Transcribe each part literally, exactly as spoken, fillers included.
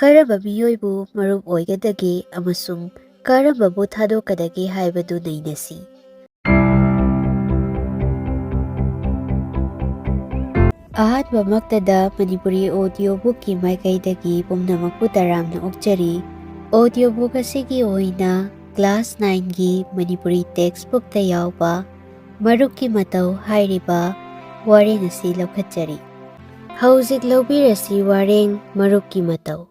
ꯀꯔꯝꯕ ꯃꯤꯑꯣꯏꯕꯨ ꯃꯔꯨꯞ ꯑꯣꯏꯒꯗꯒꯦ ꯑꯃꯁꯨꯡ ꯀꯔꯝꯕꯕꯨ ꯊꯥꯗꯣꯛꯀꯗꯒꯦ ꯍꯥꯏꯕꯗꯨ ꯅꯩꯅꯁꯤ꯫ ꯑꯍꯥꯟꯕꯃꯛꯇꯗ ꯃꯅꯤꯄꯨꯔꯤ audiobookꯀꯤ ꯃꯥꯏꯀꯩꯗꯒꯤ ꯄꯨꯝꯅꯃꯛꯄꯨ ꯇꯔꯥꯝꯅ ꯑꯣꯛꯆꯔꯤ꯫ Audiobook ꯑꯁꯤꯒꯤ ꯑꯣꯏꯅ class nineꯒꯤ ꯃꯅꯤꯄꯨꯔꯤ textbookꯇ ꯌꯥꯎꯕ ꯃꯔꯨꯞꯀꯤ ꯃꯇꯧ ꯍꯥꯏꯔꯤꯕ ꯋꯥꯔꯦꯡ ꯑꯁꯤ ꯂꯧꯈꯠꯆꯔꯤ꯫ ꯍꯧꯖꯤꯛ ꯂꯧꯕꯤꯔꯁꯤ ꯋꯥꯔꯦꯡ ꯃꯔꯨꯞꯀꯤ ꯃꯇꯧ꯫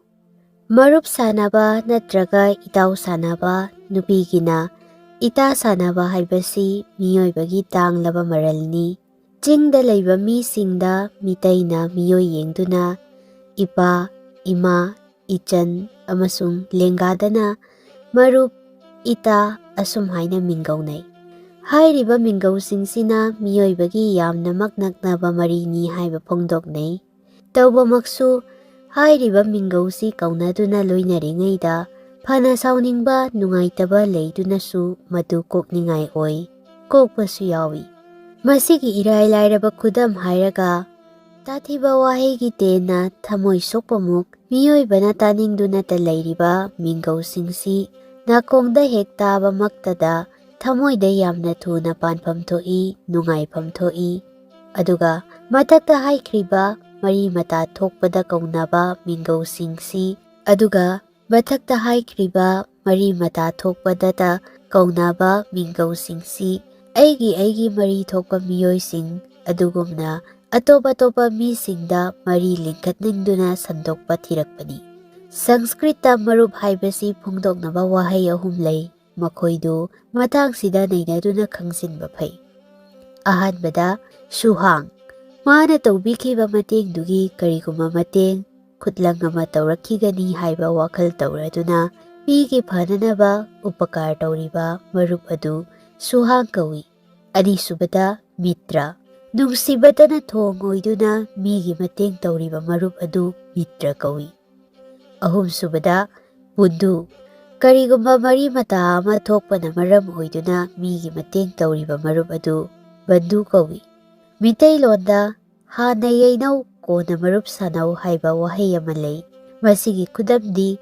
ꯃꯔꯨꯞ ꯁꯥꯟꯅꯕ ꯅꯠꯇ꯭ꯔꯒ ꯏꯇꯥꯎ ꯁꯥꯟꯅꯕ, ꯅꯨꯄꯤꯒꯤꯅ ꯏꯇꯥ ꯁꯥꯟꯅꯕ ꯍꯥꯏꯕꯁꯤ ꯃꯤꯑꯣꯏꯕꯒꯤ ꯇꯥꯡꯂꯕ ꯃꯔꯜꯅꯤ꯫ ꯆꯤꯡꯗ ꯂꯩꯕ ꯃꯤꯁꯤꯡꯗ ꯃꯤꯇꯩꯅ ꯃꯤꯑꯣꯏ ꯌꯦꯡꯗꯨꯅ ꯏꯄꯥ, ꯏꯃꯥ, ꯏꯆꯟ ꯑꯃꯁꯨꯡ ꯂꯦꯡꯒꯥꯗꯅ ꯃꯔꯨꯞ, ꯏꯇꯥ ꯑꯁꯨꯝ ꯍꯥꯏꯅ ꯃꯤꯡꯒꯧꯅꯩ꯫ ꯍꯥꯏꯔꯤꯕ ꯃꯤꯡꯒꯧꯁꯤꯡꯁꯤꯅ ꯃꯤꯑꯣꯏꯕꯒꯤ ꯌꯥꯝꯅꯃꯛ ꯅꯛꯅꯕ ꯃꯔꯤꯅꯤ ꯍꯥꯏꯕ ꯐꯣꯡꯗꯣꯛꯅꯩ꯫ ꯇꯧꯕꯃꯛꯁꯨ, ꯍꯥꯏꯔꯤꯕ ꯃꯤꯡꯒꯧꯁꯤ ꯀꯧꯅꯗꯨꯅ ꯂꯣꯏꯅꯔꯤꯉꯩꯗ ꯐꯅ ꯁꯥꯎꯅꯤꯡꯕ, ꯅꯨꯡꯉꯥꯏꯇꯕ ꯂꯩꯗꯨꯅꯁꯨ ꯃꯗꯨ ꯀꯣꯛꯅꯤꯡꯉꯥꯏ ꯑꯣꯏ, ꯀꯣꯛꯄꯁꯨ ꯌꯥꯎꯏ꯫ ꯃꯁꯤꯒꯤ ꯏꯔꯥꯏ ꯂꯥꯏꯔꯕ ꯈꯨꯗꯝ ꯍꯥꯏꯔꯒ, ꯇꯥꯊꯤꯕ ꯋꯥꯍꯩꯒꯤ ꯇꯦꯟꯅ ꯊꯃꯣꯏ ꯁꯣꯛꯄꯃꯨꯛ ꯃꯤꯑꯣꯏꯕꯅ ꯇꯥꯅꯤꯡꯗꯨꯅꯇ ꯂꯩꯔꯤꯕ ꯃꯤꯡꯒꯧꯁꯤꯡꯁꯤ ꯅꯥꯀꯣꯡꯗ ꯍꯦꯛ ꯇꯥꯕꯃꯛꯇꯗ ꯊꯃꯣꯏꯗ ꯌꯥꯝꯅ ꯊꯨꯅ ꯄꯥꯟꯐꯝ ꯊꯣꯛꯏ, ꯅꯨꯡꯉꯥꯏꯐꯝ ꯊꯣꯛꯏ꯫ ꯑꯗꯨꯒ ꯃꯊꯛꯇ ꯍꯥꯏꯈ꯭ꯔꯤꯕ ꯃꯔꯤ ꯃꯇꯥ ꯊꯣꯛꯄꯗ ꯀꯧꯅꯕ ꯃꯤꯡꯒꯧꯁꯤꯡꯁꯤ, ꯑꯗꯨꯒ ꯃꯊꯛꯇ ꯍꯥꯏꯈ꯭ꯔꯤꯕ ꯃꯔꯤ ꯃꯇꯥ ꯊꯣꯛꯄꯗꯇ ꯀꯧꯅꯕ ꯃꯤꯡꯒꯧꯁꯤꯡꯁꯤ ꯑꯩꯒꯤ ꯑꯩꯒꯤ ꯃꯔꯤ ꯊꯣꯛꯄ ꯃꯤꯑꯣꯏꯁꯤꯡ ꯑꯗꯨꯒꯨꯝꯅ ꯑꯇꯣꯞ ꯑꯇꯣꯞꯄ ꯃꯤꯁꯤꯡꯗ ꯃꯔꯤ ꯂꯤꯡꯈꯠꯅꯤꯡꯗꯨꯅ ꯁꯟꯗꯣꯛꯄ ꯊꯤꯔꯛꯄꯅꯤ꯫ ꯁꯪꯁꯀ꯭ꯔꯤꯠꯇ ꯃꯔꯨꯞ ꯍꯥꯏꯕꯁꯤ ꯐꯣꯡꯗꯣꯛꯅꯕ ꯋꯥꯍꯩ ꯑꯍꯨꯝ ꯂꯩ꯫ ꯃꯈꯣꯏꯗꯨ ꯃꯇꯥꯡꯁꯤꯗ ꯅꯩꯅꯗꯨꯅ ꯈꯪꯖꯤꯟꯕ ꯐꯩ꯫ ꯑꯍꯥꯟꯕꯗ, ꯁꯨꯍꯥꯡ꯫ ꯃꯥꯅ ꯇꯧꯕꯤꯈꯤꯕ ꯃꯇꯦꯡꯗꯨꯒꯤ ꯀꯔꯤꯒꯨꯝꯕ ꯃꯇꯦꯡ, ꯈꯨꯠꯂꯪ ꯑꯃ ꯇꯧꯔꯛꯈꯤꯒꯅꯤ ꯍꯥꯏꯕ ꯋꯥꯈꯜ ꯇꯧꯔꯗꯨꯅ ꯃꯤꯒꯤ ꯐꯅꯅꯕ ꯎꯄꯀꯥꯔ ꯇꯧꯔꯤꯕ ꯃꯔꯨꯞ ꯑꯗꯨ ꯁꯨꯍꯥꯡ ꯀꯧꯏ꯫ ꯑꯅꯤꯁꯨꯕꯗ, ꯃꯤꯇ꯭ꯔ꯫ ꯅꯨꯡꯁꯤꯕꯇꯅ ꯊꯣꯡ ꯑꯣꯏꯗꯨꯅ ꯃꯤꯒꯤ ꯃꯇꯦꯡ ꯇꯧꯔꯤꯕ ꯃꯔꯨꯞ ꯑꯗꯨ ꯃꯤꯇ꯭ꯔ ꯀꯧꯏ꯫ ꯑꯍꯨꯝꯁꯨꯕꯗ, ꯕꯨꯟꯙꯨ꯫ ꯀꯔꯤꯒꯨꯝꯕ ꯃꯔꯤ ꯃꯇꯥ ꯑꯃ ꯊꯣꯛꯄꯅ ꯃꯔꯝ ꯑꯣꯏꯗꯨꯅ ꯃꯤꯒꯤ ꯃꯇꯦꯡ ꯇꯧꯔꯤꯕ ꯃꯔꯨꯞ ꯑꯗꯨ ꯕꯟꯙꯨ ꯀꯧꯏ꯫ ꯃꯤꯇꯩꯂꯣꯟꯗ "ꯍꯥꯟꯅ ꯌꯩꯅꯧ, ꯀꯣꯟꯅ ꯃꯔꯨꯞ ꯁꯥꯅꯧ" ꯍꯥꯏꯕ ꯋꯥꯍꯩ ꯑꯃ ꯂꯩ꯫ ꯃꯁꯤꯒꯤ ꯈꯨꯗꯝꯗꯤ,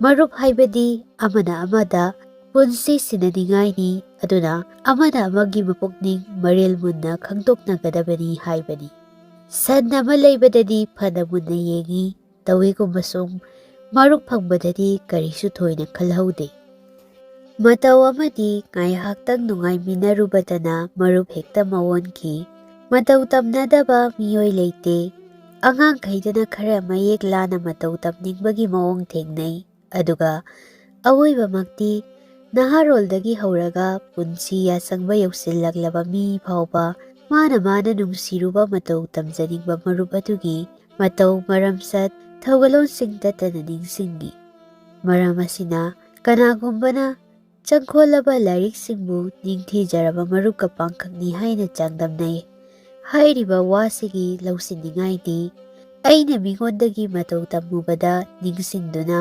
ꯃꯔꯨꯞ ꯍꯥꯏꯕꯗꯤ ꯑꯃꯅ ꯑꯃꯗ ꯄꯨꯟꯁꯤ ꯁꯤꯟꯅꯅꯤꯡꯉꯥꯏꯅꯤ, ꯑꯗꯨꯅ ꯑꯃꯅ ꯑꯃꯒꯤ ꯃꯄꯨꯛꯅꯤꯡ ꯃꯔꯤꯜ ꯃꯨꯟꯅ ꯈꯪꯗꯣꯛꯅꯒꯗꯕꯅꯤ ꯍꯥꯏꯕꯅꯤ꯫ ꯁꯟ ꯑꯃ ꯂꯩꯕꯗꯗꯤ ꯐꯅ ꯃꯨꯟꯅ ꯌꯦꯡꯏ, ꯇꯧꯏꯒꯨꯝꯕꯁꯨꯡ ꯃꯔꯨꯞ ꯐꯪꯕꯗꯗꯤ ꯀꯔꯤꯁꯨ ꯊꯣꯏꯅ ꯈꯜꯍꯧꯗꯦ꯫ ꯃꯇꯧ ꯑꯃꯗꯤ ꯉꯥꯏꯍꯥꯛꯇꯪ ꯅꯨꯡꯉꯥꯏꯃꯤꯟꯅꯔꯨꯕꯗꯅ ꯃꯔꯨꯞ ꯍꯦꯛꯇ ꯃꯑꯣꯟꯈꯤ꯫ ꯃꯇꯧ ꯇꯝꯅꯗꯕ ꯃꯤꯑꯣꯏ ꯂꯩꯇꯦ꯫ ꯑꯉꯥꯡꯈꯩꯗꯅ ꯈꯔ ꯃꯌꯦꯛ ꯂꯥꯅ ꯃꯇꯧ ꯇꯝꯅꯤꯡꯕꯒꯤ ꯃꯑꯣꯡ ꯊꯦꯡꯅꯩ, ꯑꯗꯨꯒ ꯑꯋꯣꯏꯕꯃꯛꯇꯤ ꯅꯍꯥꯔꯣꯜꯗꯒꯤ ꯍꯧꯔꯒ ꯄꯨꯟꯁꯤ ꯌꯥꯆꯪꯕ ꯌꯧꯁꯤꯜꯂꯛꯂꯕ ꯃꯤ ꯐꯥꯎꯕ ꯃꯥꯅ ꯃꯥꯅ ꯅꯨꯡꯁꯤꯔꯨꯕ ꯃꯇꯧ ꯇꯝꯖꯅꯤꯡꯕ ꯃꯔꯨꯞ ꯑꯗꯨꯒꯤ ꯃꯇꯧ ꯃꯔꯝꯆꯠ ꯊꯧꯒꯜꯂꯣꯟꯁꯤꯡ ꯇꯠꯇꯅ ꯅꯤꯡꯁꯤꯡꯉꯤ꯫ ꯃꯔꯝ ꯑꯁꯤꯅ ꯀꯅꯥꯒꯨꯝꯕꯅ ꯆꯪꯈꯣꯜꯂꯕ ꯂꯥꯏꯔꯤꯛꯁꯤꯡꯕꯨ ꯅꯤꯡꯊꯤꯖꯔꯕ ꯃꯔꯨꯞꯀ ꯄꯥꯡꯈꯛꯅꯤ ꯍꯥꯏꯅ ꯆꯥꯡꯗꯝꯅꯩ꯫ ꯍꯥꯏꯔꯤꯕ ꯋꯥꯁꯤꯒꯤ ꯂꯧꯁꯤꯟꯅꯤꯡꯉꯥꯏꯗꯤ, ꯑꯩꯅ ꯃꯤꯉꯣꯟꯗꯒꯤ ꯃꯇꯧ ꯇꯝꯃꯨꯕꯗ ꯅꯤꯡꯁꯤꯡꯗꯨꯅ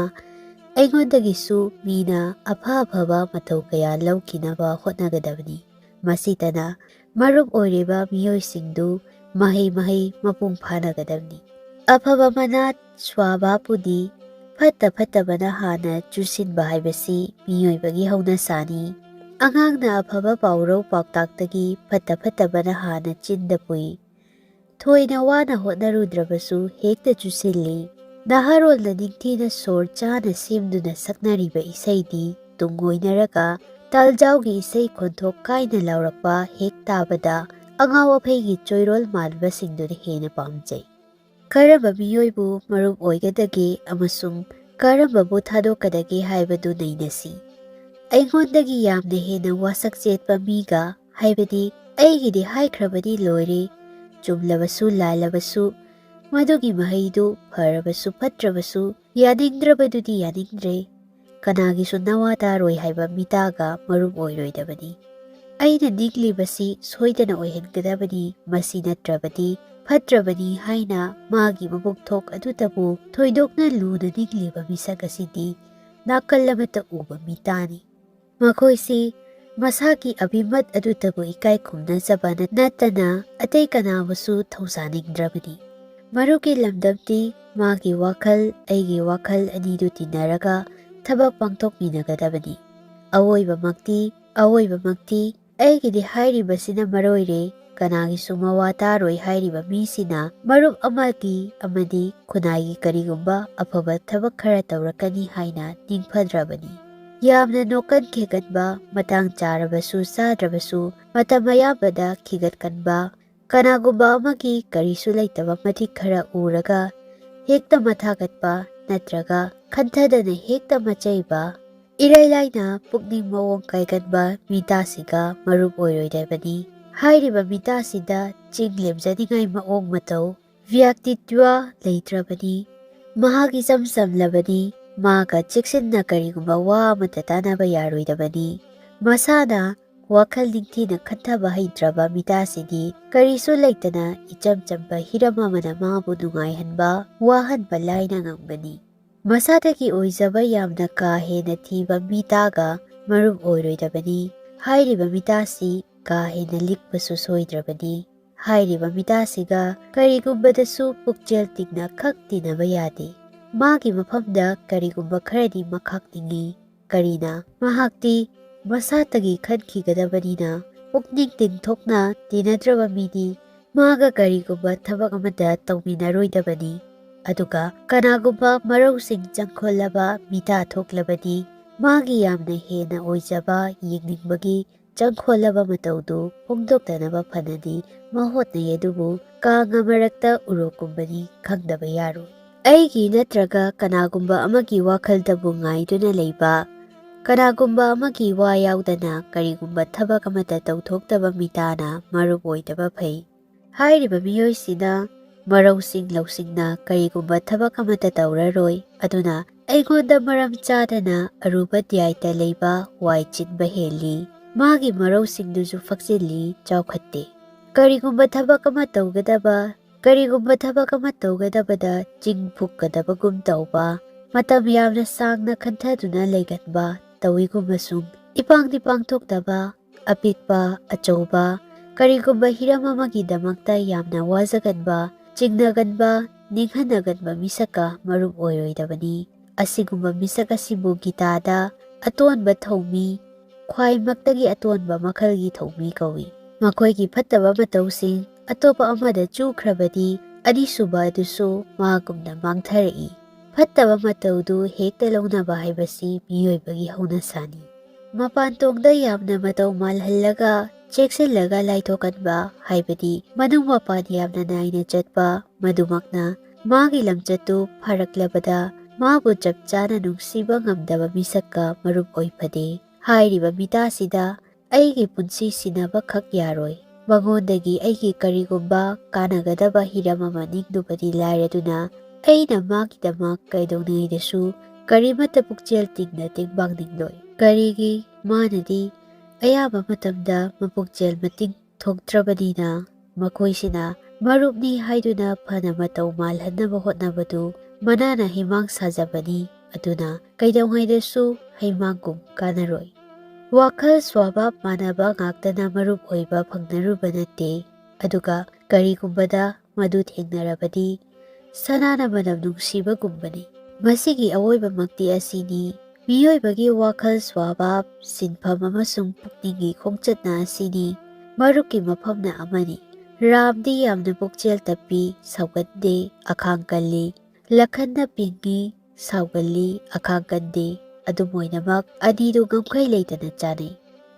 ꯑꯩꯉꯣꯟꯗꯒꯤꯁꯨ ꯃꯤꯅ ꯑꯐ ꯑꯐꯕ ꯃꯇꯧ ꯀꯌꯥ ꯂꯧꯈꯤꯅꯕ ꯍꯣꯠꯅꯒꯗꯕꯅꯤ꯫ ꯃꯁꯤꯇꯅ ꯃꯔꯨꯞ ꯑꯣꯏꯔꯤꯕ ꯃꯤꯑꯣꯏꯁꯤꯡꯗꯨ ꯃꯍꯩ ꯃꯍꯩ ꯃꯄꯨꯡ ꯐꯥꯅꯒꯗꯕꯅꯤ꯫ ꯑꯐꯕ ꯃꯅꯥꯠ ꯁ꯭ꯋꯥꯚꯥꯕꯄꯨꯗꯤ ꯐꯠꯇ ꯐꯠꯇꯕꯅ ꯍꯥꯟꯅ ꯆꯨꯁꯤꯟꯕ ꯍꯥꯏꯕꯁꯤ ꯃꯤꯑꯣꯏꯕꯒꯤ ꯍꯧꯅꯁꯥꯅꯤ꯫ ꯑꯉꯥꯡꯅ ꯑꯐꯕ ꯄꯥꯎꯔꯧ ꯄꯥꯎꯇꯥꯛꯇꯒꯤ ꯐꯠꯇ ꯐꯠꯇꯕꯅ ꯍꯥꯟꯅ ꯆꯤꯟꯗ ꯄꯨꯏ꯫ ꯊꯣꯏꯅ ꯋꯥꯅ ꯍꯣꯠꯅꯔꯨꯗ꯭ꯔꯕꯁꯨ ꯍꯦꯛꯇ ꯆꯨꯁꯤꯜꯂꯤ꯫ ꯅꯍꯥꯔꯣꯜꯅ ꯅꯤꯡꯊꯤꯅ ꯁꯣꯔ ꯆꯥꯅ ꯁꯦꯝꯗꯨꯅ ꯁꯛꯅꯔꯤꯕ ꯏꯁꯩꯗꯤ ꯇꯨꯡ ꯑꯣꯏꯅꯔꯒ ꯇꯥꯜꯖꯥꯎꯒꯤ ꯏꯁꯩ ꯈꯣꯟꯊꯣꯛ ꯀꯥꯏꯅ ꯂꯥꯎꯔꯛꯄ ꯍꯦꯛ ꯇꯥꯕꯗ ꯑꯉꯥꯎ ꯑꯐꯩꯒꯤ ꯆꯣꯏꯔꯣꯜ ꯃꯥꯟꯕꯁꯤꯡꯗꯨꯅ ꯍꯦꯟꯅ ꯄꯥꯝꯖꯩ꯫ ꯀꯔꯝꯕ ꯃꯤꯑꯣꯏꯕꯨ ꯃꯔꯨꯞ ꯑꯣꯏꯒꯗꯒꯦ ꯑꯃꯁꯨꯡ ꯀꯔꯝꯕꯕꯨ ꯊꯥꯗꯣꯛꯀꯗꯒꯦ ꯍꯥꯏꯕꯗꯨ ꯅꯩꯅꯁꯤ꯫ ꯑꯩꯉꯣꯟꯗꯒꯤ ꯌꯥꯝꯅ ꯍꯦꯟꯅ ꯋꯥꯁꯛ ꯆꯦꯠꯄ ꯃꯤꯒ, ꯍꯥꯏꯕꯗꯤ ꯑꯩꯒꯤꯗꯤ ꯍꯥꯏꯈ꯭ꯔꯕꯗꯤ ꯂꯣꯏꯔꯦ, ꯆꯨꯝꯂꯕꯁꯨ ꯂꯥꯜꯂꯕꯁꯨ, ꯃꯗꯨꯒꯤ ꯃꯍꯩꯗꯨ ꯐꯔꯕꯁꯨ ꯐꯠꯇ꯭ꯔꯕꯁꯨ, ꯌꯥꯅꯤꯡꯗ꯭ꯔꯕꯗꯨꯗꯤ ꯌꯥꯅꯤꯡꯗ꯭ꯔꯦ, ꯀꯅꯥꯒꯤꯁꯨ ꯅꯋꯥ ꯇꯥꯔꯣꯏ ꯍꯥꯏꯕ ꯃꯤꯇꯥꯒ ꯃꯔꯨꯞ ꯑꯣꯏꯔꯣꯏꯗꯕꯅꯤ꯫ ꯑꯩꯅ ꯅꯤꯡꯂꯤꯕꯁꯤ ꯁꯣꯏꯗꯅ ꯑꯣꯏꯍꯟꯒꯗꯕꯅꯤ꯫ ꯃꯁꯤ ꯅꯠꯇ꯭ꯔꯕꯗꯤ ꯐꯠꯇ꯭ꯔꯕꯅꯤ ꯍꯥꯏꯅ ꯃꯥꯒꯤ ꯃꯕꯨꯛ ꯊꯣꯛ ꯑꯗꯨꯇꯕꯨ ꯊꯣꯏꯗꯣꯛꯅ ꯂꯨꯅ ꯅꯤꯡꯂꯤꯕ ꯃꯤꯁꯛ ꯑꯁꯤꯗꯤ ꯅꯥꯀꯜ ꯑꯃꯠꯇ ꯎꯕ ꯃꯤꯇꯥꯅꯤ꯫ ꯃꯈꯣꯏꯁꯤ ꯃꯁꯥꯒꯤ ꯑꯕꯤꯃꯠ ꯑꯗꯨꯇꯕꯨ ꯏꯀꯥꯏ ꯈꯨꯝꯅꯖꯕ ꯅꯠꯇꯅ ꯑꯇꯩ ꯀꯅꯥꯕꯨꯁꯨ ꯊꯧꯁꯥꯅꯤꯡꯗ꯭ꯔꯕꯅꯤ꯫ ꯃꯔꯨꯞꯀꯤ ꯂꯝꯗꯝꯗꯤ ꯃꯥꯒꯤ ꯋꯥꯈꯜ, ꯑꯩꯒꯤ ꯋꯥꯈꯜ ꯑꯅꯤꯗꯨ ꯇꯤꯟꯅꯔꯒ ꯊꯕꯛ ꯄꯥꯡꯊꯣꯛꯃꯤꯟꯅꯒꯗꯕꯅꯤ꯫ ꯑꯋꯣꯏꯕꯃꯛꯇꯤ, ꯑꯋꯣꯏꯕꯃꯛꯇꯤ ꯑꯩꯒꯤꯗꯤ ꯍꯥꯏꯔꯤꯕꯁꯤꯅ ꯃꯔꯣꯏꯔꯦ, ꯀꯅꯥꯒꯤꯁꯨ ꯃꯋꯥ ꯇꯥꯔꯣꯏ ꯍꯥꯏꯔꯤꯕ ꯃꯤꯁꯤꯅ ꯃꯔꯨꯞ ꯑꯃꯒꯤ ꯑꯃꯗꯤ ꯈꯨꯟꯅꯥꯏꯒꯤ ꯀꯔꯤꯒꯨꯝꯕ ꯑꯐꯕ ꯊꯕꯛ ꯈꯔ ꯇꯧꯔꯛꯀꯅꯤ ꯍꯥꯏꯅ ꯅꯤꯡꯐꯗ꯭ꯔꯕꯅꯤ꯫ ꯌꯥꯝꯅ ꯅꯣꯛꯀꯟ ꯈꯦꯒꯟꯕ, ꯃꯇꯥꯡ ꯆꯥꯔꯕꯁꯨ ꯆꯥꯗ꯭ꯔꯕꯁꯨ ꯃꯇꯝ ꯑꯌꯥꯝꯕꯗ ꯈꯤꯒꯠꯀꯟꯕ, ꯀꯅꯥꯒꯨꯝꯕ ꯑꯃꯒꯤ ꯀꯔꯤꯁꯨ ꯂꯩꯇꯕ ꯃꯇꯤꯛ ꯈꯔ ꯎꯔꯒ ꯍꯦꯛꯇ ꯃꯊꯥꯒꯠꯄ ꯅꯠꯇ꯭ꯔꯒ ꯈꯟꯊꯗꯅ ꯍꯦꯛꯇ ꯃꯆꯩꯕ, ꯏꯔꯥꯏ ꯂꯥꯏꯅ ꯄꯨꯛꯅꯤꯡ ꯃꯑꯣꯡ ꯀꯥꯏꯒꯟꯕ ꯃꯤꯇꯥꯁꯤꯒ ꯃꯔꯨꯞ ꯑꯣꯏꯔꯣꯏꯗꯕꯅꯤ꯫ ꯍꯥꯏꯔꯤꯕ ꯃꯤꯇꯥꯁꯤꯗ ꯆꯤꯡ ꯂꯦꯝꯖꯅꯤꯡꯉꯥꯏ ꯃꯑꯣꯡ ꯃꯇꯧ, ꯕ꯭ꯌꯛꯇꯤꯇ꯭ꯋ ꯂꯩꯇ꯭ꯔꯕꯅꯤ꯫ ꯃꯍꯥꯛ ꯏꯆꯝ ꯆꯝꯂꯕꯅꯤ꯫ ꯃꯥꯒ ꯆꯦꯛꯁꯤꯟꯅ ꯀꯔꯤꯒꯨꯝꯕ ꯋꯥ ꯑꯃꯠꯇ ꯇꯥꯟꯅꯕ ꯌꯥꯔꯣꯏꯗꯕꯅꯤ꯫ ꯃꯁꯥꯅ ꯋꯥꯈꯜ ꯅꯤꯡꯊꯤꯅ ꯈꯟꯊꯕ ꯍꯩꯇ꯭ꯔꯕ ꯃꯤꯇꯥꯁꯤꯗꯤ ꯀꯔꯤꯁꯨ ꯂꯩꯇꯅ ꯏꯆꯝ ꯆꯝꯕ ꯍꯤꯔꯝ ꯑꯃꯅ ꯃꯥꯕꯨ ꯅꯨꯡꯉꯥꯏꯍꯟꯕ, ꯋꯥꯍꯟꯕ ꯂꯥꯏꯅ ꯉꯝꯒꯅꯤ꯫ ꯃꯁꯥꯗꯒꯤ ꯑꯣꯏꯖꯕ ꯌꯥꯝꯅ ꯀꯥ ꯍꯦꯟꯅ ꯊꯤꯕ ꯃꯤꯇꯥꯒ ꯃꯔꯨꯞ ꯑꯣꯏꯔꯣꯏꯗꯕꯅꯤ꯫ ꯍꯥꯏꯔꯤꯕ ꯃꯤꯇꯥꯁꯤ ꯀꯥ ꯍꯦꯟꯅ ꯂꯤꯛꯄꯁꯨ ꯁꯣꯏꯗ꯭ꯔꯕꯅꯤ꯫ ꯍꯥꯏꯔꯤꯕ ꯃꯤꯇꯥꯁꯤꯒ ꯀꯔꯤꯒꯨꯝꯕꯗꯁꯨ ꯄꯨꯛꯆꯦꯜ ꯇꯤꯡꯅ ꯈꯛ ꯇꯤꯟꯅꯕ ꯌꯥꯗꯦ꯫ ꯃꯥꯒꯤ ꯃꯐꯝꯗ ꯀꯔꯤꯒꯨꯝꯕ ꯈꯔꯗꯤ ꯃꯈꯥꯛꯅꯤꯡꯏ꯫ ꯀꯔꯤꯅ? ꯃꯍꯥꯛꯇꯤ ꯃꯁꯥꯇꯒꯤ ꯈꯟꯈꯤꯒꯗꯕꯅꯤꯅ ꯄꯨꯛꯅꯤꯡ ꯇꯤꯡꯊꯣꯛꯅ ꯇꯤꯟꯅꯗ꯭ꯔꯕ ꯃꯤꯗꯤ ꯃꯥꯒ ꯀꯔꯤꯒꯨꯝꯕ ꯊꯕꯛ ꯑꯃꯠꯇ ꯇꯧꯃꯤꯟꯅꯔꯣꯏꯗꯕꯅꯤ꯫ ꯑꯗꯨꯒ ꯀꯅꯥꯒꯨꯝꯕ ꯃꯔꯧꯁꯤꯡ ꯆꯪꯈꯣꯜꯂꯕ ꯃꯤꯇꯥ ꯊꯣꯛꯂꯕꯗꯤ ꯃꯥꯒꯤ ꯌꯥꯝꯅ ꯍꯦꯟꯅ ꯑꯣꯏꯖꯕ ꯌꯦꯡꯅꯤꯡꯕꯒꯤ ꯆꯪꯈꯣꯜꯂꯕ ꯃꯇꯧꯗꯨ ꯐꯣꯡꯗꯣꯛꯇꯅꯕ ꯐꯅꯗꯤ ꯃꯍꯣꯠꯅꯩ, ꯑꯗꯨꯕꯨ ꯀꯥꯡꯒ ꯃꯔꯛꯇ ꯎꯔꯣꯛꯀꯨꯝꯕꯅꯤ, ꯈꯪꯗꯕ ꯌꯥꯔꯣꯏ꯫ ꯑꯩꯒꯤ ꯅꯠꯇ꯭ꯔꯒ ꯀꯅꯥꯒꯨꯝꯕ ꯑꯃꯒꯤ ꯋꯥꯈꯜꯗꯕꯨ ꯉꯥꯏꯗꯨꯅ ꯂꯩꯕ, ꯀꯅꯥꯒꯨꯝꯕ ꯑꯃꯒꯤ ꯋꯥ ꯌꯥꯎꯗꯅ ꯀꯔꯤꯒꯨꯝꯕ ꯊꯕꯛ ꯑꯃꯠꯇ ꯇꯧꯊꯣꯛꯇꯕ ꯃꯤꯇꯥꯅ ꯃꯔꯨꯞ ꯑꯣꯏꯗꯕ ꯐꯩ꯫ ꯍꯥꯏꯔꯤꯕ ꯃꯤꯑꯣꯏꯁꯤꯅ ꯃꯔꯧꯁꯤꯡ ꯂꯧꯁꯤꯡꯅ ꯀꯔꯤꯒꯨꯝꯕ ꯊꯕꯛ ꯑꯃꯠꯇ ꯇꯧꯔꯔꯣꯏ꯫ ꯑꯗꯨꯅ ꯑꯩꯉꯣꯟꯗ ꯃꯔꯝ ꯆꯥꯗꯅ ꯑꯔꯨꯕ ꯗ꯭ꯌꯥꯏꯇ ꯂꯩꯕ ꯋꯥꯏ ꯆꯤꯟꯕ ꯍꯦꯜꯂꯤ꯫ ꯃꯥꯒꯤ ꯃꯔꯧꯁꯤꯡꯗꯨꯁꯨ ꯐꯛꯆꯤꯜꯂꯤ, ꯆꯥꯎꯈꯠꯇꯦ꯫ ꯀꯔꯤꯒꯨꯝꯕ ꯊꯕꯛ ꯑꯃ ꯇꯧꯒꯗꯕ, ꯀꯔꯤꯒꯨꯝꯕ ꯊꯕꯛ ꯑꯃ ꯇꯧꯒꯗꯕꯗ ꯆꯤꯡ ꯐꯨꯛꯀꯗꯕꯒꯨꯝ ꯇꯧꯕ, ꯃꯇꯝ ꯌꯥꯝꯅ ꯁꯥꯡꯅ ꯈꯟꯊꯗꯨꯅ ꯂꯩꯒꯟꯕ ꯇꯧꯏꯒꯨꯝꯕꯁꯨꯡ ꯏꯄꯥꯡꯗꯤ ꯄꯥꯡꯊꯣꯛꯇꯕ, ꯑꯄꯤꯛꯄ, ꯑꯆꯧꯕ, ꯀꯔꯤꯒꯨꯝꯕ ꯍꯤꯔꯝ ꯑꯃꯒꯤꯗꯃꯛꯇ ꯌꯥꯝꯅ ꯋꯥꯖꯒꯟꯕ, ꯆꯤꯡꯅꯒꯟꯕ, ꯅꯤꯡꯍꯟꯅꯒꯟꯕ ꯃꯤꯁꯛꯀ ꯃꯔꯨꯞ ꯑꯣꯏꯔꯣꯏꯗꯕꯅꯤ꯫ ꯑꯁꯤꯒꯨꯝꯕ ꯃꯤꯁꯛ ꯑꯁꯤꯕꯨ ꯒꯤꯇꯥꯗ ꯑꯇꯣꯟꯕ ꯊꯧꯃꯤ, ꯈ꯭ꯋꯥꯏꯃꯛꯇꯒꯤ ꯑꯇꯣꯟꯕ ꯃꯈꯜꯒꯤ ꯊꯧꯃꯤ ꯀꯧꯏ꯫ ꯃꯈꯣꯏꯒꯤ ꯐꯠꯇꯕ ꯃꯇꯧꯁꯤꯡ ꯑꯇꯣꯞꯄ ꯑꯃꯗ ꯆꯨꯈ꯭ꯔꯕꯗꯤ, ꯑꯅꯤꯁꯨꯕ ꯑꯗꯨꯁꯨ ꯃꯥꯒꯨꯝꯅ ꯃꯥꯡꯊꯔꯛꯏ꯫ ꯐꯠꯇꯕ ꯃꯇꯧꯗꯨ ꯍꯦꯛꯇ ꯂꯧꯅꯕ ꯍꯥꯏꯕꯁꯤ ꯃꯤꯑꯣꯏꯕꯒꯤ ꯍꯧꯅꯁꯥꯅꯤ꯫ ꯃꯄꯥꯟ ꯇꯣꯡꯗ ꯌꯥꯝꯅ ꯃꯇꯧ ꯃꯥꯜꯍꯜꯂꯒ ꯆꯦꯛꯁꯤꯜꯂꯒ ꯂꯥꯏꯊꯣꯛꯀꯟꯕ, ꯍꯥꯏꯕꯗꯤ ꯃꯅꯨꯡ ꯃꯄꯥꯟ ꯌꯥꯝꯅ ꯅꯥꯏꯅ ꯆꯠꯄ, ꯃꯗꯨꯃꯛꯅ ꯃꯥꯒꯤ ꯂꯝꯆꯠꯇꯨ ꯐꯥꯔꯛꯂꯕꯗ ꯃꯥꯕꯨ ꯆꯞ ꯆꯥꯅ ꯅꯨꯡꯁꯤꯕ ꯉꯝꯗꯕ ꯃꯤꯁꯛꯀ ꯃꯔꯨꯞ ꯑꯣꯏꯐꯗꯦ꯫ ꯍꯥꯏꯔꯤꯕ ꯃꯤꯇꯥꯁꯤꯗ ꯑꯩꯒꯤ ꯄꯨꯟꯁꯤ ꯁꯤꯟꯅꯕ ꯈꯛ ꯌꯥꯔꯣꯏ꯫ ꯃꯉꯣꯟꯗꯒꯤ ꯑꯩꯒꯤ ꯀꯔꯤꯒꯨꯝꯕ ꯀꯥꯟꯅꯒꯗꯕ ꯍꯤꯔꯝ ꯑꯃ ꯅꯤꯡꯗꯨꯕꯗꯤ ꯂꯥꯏꯔꯗꯨꯅ, ꯑꯩꯅ ꯃꯥꯒꯤꯗꯃꯛ ꯀꯩꯗꯧꯉꯩꯗꯁꯨ ꯀꯔꯤꯃꯠꯇ ꯄꯨꯛꯆꯦꯜ ꯇꯤꯡꯅ ꯇꯦꯡꯕꯥꯡꯅꯤꯡꯂꯣꯏ꯫ ꯀꯔꯤꯒꯤ? ꯃꯥꯅꯗꯤ ꯑꯌꯥꯝꯕ ꯃꯇꯝꯗ ꯃꯄꯨꯛꯆꯦꯜ ꯃꯇꯤꯡ ꯊꯣꯛꯇ꯭ꯔꯕꯅꯤꯅ꯫ ꯃꯈꯣꯏꯁꯤꯅ ꯃꯔꯨꯞꯅꯤ ꯍꯥꯏꯗꯨꯅ ꯐꯅ ꯃꯇꯧ ꯃꯥꯜꯍꯟꯅꯕ ꯍꯣꯠꯅꯕꯗꯨ ꯃꯅꯥꯅ ꯍꯤꯃꯥꯡ ꯁꯥꯖꯕꯅꯤ꯫ ꯑꯗꯨꯅ ꯀꯩꯗꯧꯉꯩꯗꯁꯨ ꯍꯩꯃꯥꯡꯒꯨꯝ ꯀꯥꯟꯅꯔꯣꯏ꯫ ꯋꯥꯈꯜ ꯁ꯭ꯋꯥꯚꯥꯕ ꯃꯥꯟꯅꯕ ꯉꯥꯛꯇꯅ ꯃꯔꯨꯞ ꯑꯣꯏꯕ ꯐꯪꯅꯔꯨꯕ ꯅꯠꯇꯦ꯫ ꯑꯗꯨꯒ ꯀꯔꯤꯒꯨꯝꯕꯗ ꯃꯗꯨ ꯊꯦꯡꯅꯔꯕꯗꯤ, ꯁꯅꯥꯅ ꯃꯅꯝ ꯅꯨꯡꯁꯤꯕꯒꯨꯝꯕꯅꯤ꯫ ꯃꯁꯤꯒꯤ ꯑꯋꯣꯏꯕꯃꯛꯇꯤ ꯑꯁꯤꯅꯤ, ꯃꯤꯑꯣꯏꯕꯒꯤ ꯋꯥꯈꯜ ꯁ꯭ꯋꯥꯚꯥꯕ, ꯁꯤꯟꯐꯝ ꯑꯃꯁꯨꯡ ꯄꯨꯛꯅꯤꯡꯒꯤ ꯈꯣꯡꯆꯠꯅ ꯑꯁꯤꯅꯤ꯫ ꯃꯔꯨꯞꯀꯤ ꯃꯐꯝꯅ ꯑꯃꯅꯤ꯫ ꯔꯥꯝꯗꯤ ꯌꯥꯝꯅ ꯄꯨꯛꯆꯦꯜ ꯇꯞꯄꯤ, ꯁꯥꯎꯒꯟꯗꯦ, ꯑꯈꯥꯡ ꯀꯜꯂꯤ꯫ ꯂꯈꯟꯅ ꯄꯤꯡꯏ, ꯁꯥꯎꯒꯜꯂꯤ, ꯑꯈꯥꯡ ꯀꯟꯗꯦ꯫ ꯑꯗꯨꯝ ꯑꯣꯏꯅꯃꯛ, ꯑꯅꯤꯗꯨ ꯉꯝꯈꯩ ꯂꯩꯇꯅ ꯆꯥꯅꯩ꯫